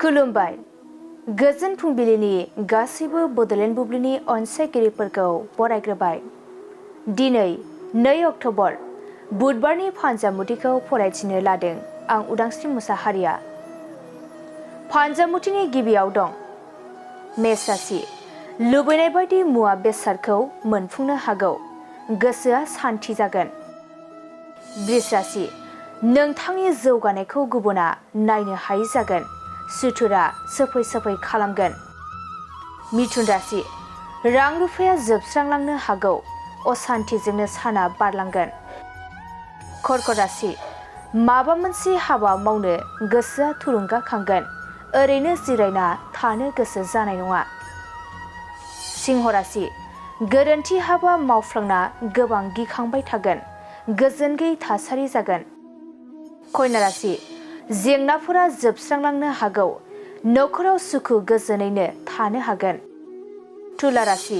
खुलुमबाय गोजोन फुंबिलिनि गासैबो बड'लेण्ड बुब्लिनि अनसायगिरिफोरखौ बरायग्रोबाय। दिनै 2 अक्ट'बर बुधबारनि फानजामुथिखौ फरायथिनो लादों आं उदांस्रि मुसाहारिया। फानजामुथिनि गिबियाव दं मेष राशि। लुबैनाय बायदि मुवा बेसादखौ मोनफुंनो हागौ, गोसोआ सान्थि जागोन। बृष राशि। नोंथांनि जौगानायखौ गुबुना नायनो हायि जागोन, सुथुरा सोफै खालामगोन। मिथुन राशि। रां रुफाया जोबस्रांलांनो हागौ, असान्थिजोंनो साना बारलांगोन। कर्कट राशि। माबा मोनसे हाबा मावनो गोसोआ थुलुंगाखांगोन, ओरैनो जिरायना थानो गोसो जानाय नङा। सिंह राशि। गोरोन्थि हाबा मावफ्लांना गोबां गिखांबाय थागोन, गोजोन गैयै थासारि जागोन। कन्या राशि। जेंनाफोरा जोबस्रांलांनो हागौ, न'खराव सुखु गोजोनैनो थानो हागोन। तुला राशि।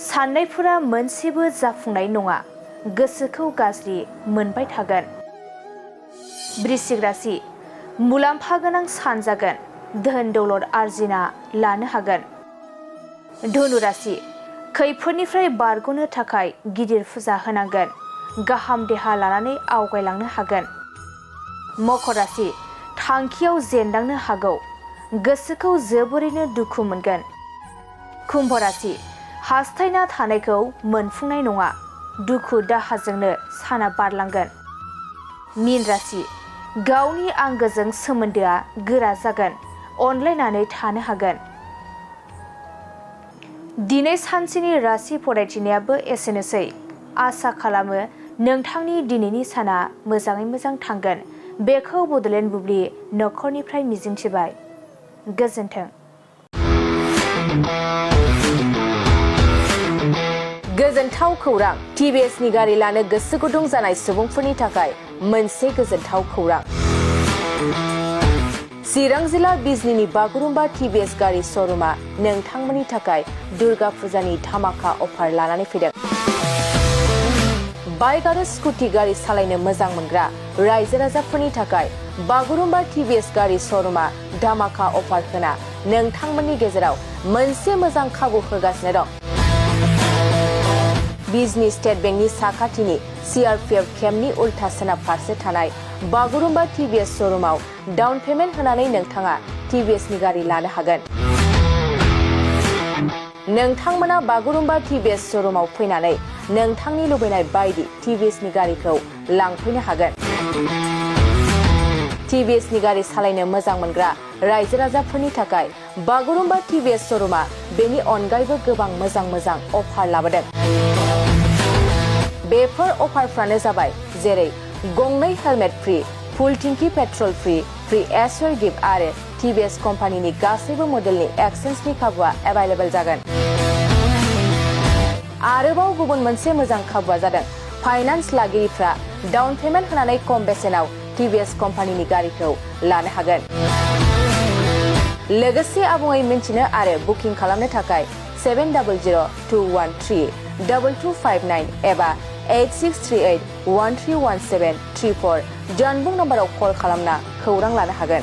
साननायफोरा मोनसेबो जाफुंनाय नङा, गोसोखौ गाज्रि मोनबाय थागोन। वृश्चिक राशि। मुलाम्फा गोनां सान जागोन, धोन दौलत आरजिना लानो हागोन। धनु राशि। खैफोदनिफ्राय बारग'नो थाखाय गिदिर फुजा होनांगोन, गाहाम देहा लानानै आवगायलांनो हागोन। मकर राशि। थांखियाव जेनलांनो हागौ, गोसोखौ जोबोरैनो दुखु मोनगोन। कुम्भ राशि। हास्थायना थानायखौ मोनफुंनाय नङा, दुखु दाहाजोंनो साना बारलांगोन। मीन राशि। गावनि आंगोजों सोमोन्दोआ गोरा जागोन, अनलायनानै थानो हागोन। दिनै सानसेनि राशि फरायथिनायाबो एसेनोसै। आसा खालामो नोंथांनि दिनैनि साना मोजाङै मोजां थांगोन, बेखौ बड'लेण्ड बुब्लि नखरनिफ्राय मिजिंथिबाय। गोजोन्थों। गोजोनथाव खौरां। टिभिएसनि गारि लानो गोसो गुदुं जानाय सुबुंफोरनि थाखाय मोनसे गोजोनथाव खौरां। चिरां जिल्ला बिजनीनि बागुरुम्बा टिभिएस गारि श'रुमा नोंथांमोननि थाखाय दुर्गा फुजानि धामाका अफार लानानै फैदों। बाइक आरो स्कुटि गारि सालायनो मोजां मोनग्रा रायजो राजाफोरनि थाखाय बागुरुम्बा टिभिएस गारि श'रुमा धामाका अफार होना नोंथांमोननि गेजेराव मोनसे मोजां खाबु होगासिनो दं। बिजनी स्टेट बेंकनि साखाथिनि CRPF केम्पनि उल्था सोनाब फारसे थानाय बागुरुम्बा टिभिएस श'रुमाव डाउन पेमेन्ट होनानै नोंथाङा टिभिएसनि गारि लानो हागोन। नोंथांमोना बागुरुम्बा टिभिएस श'रुमाव फैनानै नोंथांनि लुबैनाय बायदि टिभिएसनि गारिखौ लांफैनो हागोन। टिभिएसनि गारि सालायनो मोजां मोनग्रा रायजो राजाफोरनि थाखाय बागुरुम्बा टिभिएस श'रुमा बेनि अनगायैबो गोबां मोजां अफार लाबोदों। बेफोर अफारफ्रानो जाबाय जेरै गंनै हेलमेट फ्रि, फुल टिंकि पेट्रल फ्रि एसवेर गिफ्ट आरो टिभिएस कम्पानिनि गासैबो मडेलनि एक्सचेन्जनि खाबुआ एभेलेबल जागोन। आरोबाव गुबुन मोनसे मोजां खाबुआ जादों फाइनान्स लागिरिफ्रा डाउन पेमेन्ट होनानै खम बेसेनाव टिभिएस कम्पानिनि गारिखौ लानो हागोन। लोगोसे आबुङै मिन्थिनो आरो बुकिं खालामनो थाखाय 7002132259 एबा 8638131734 जानबुं नम्बराव कल खालामना खौरां लानो हागोन।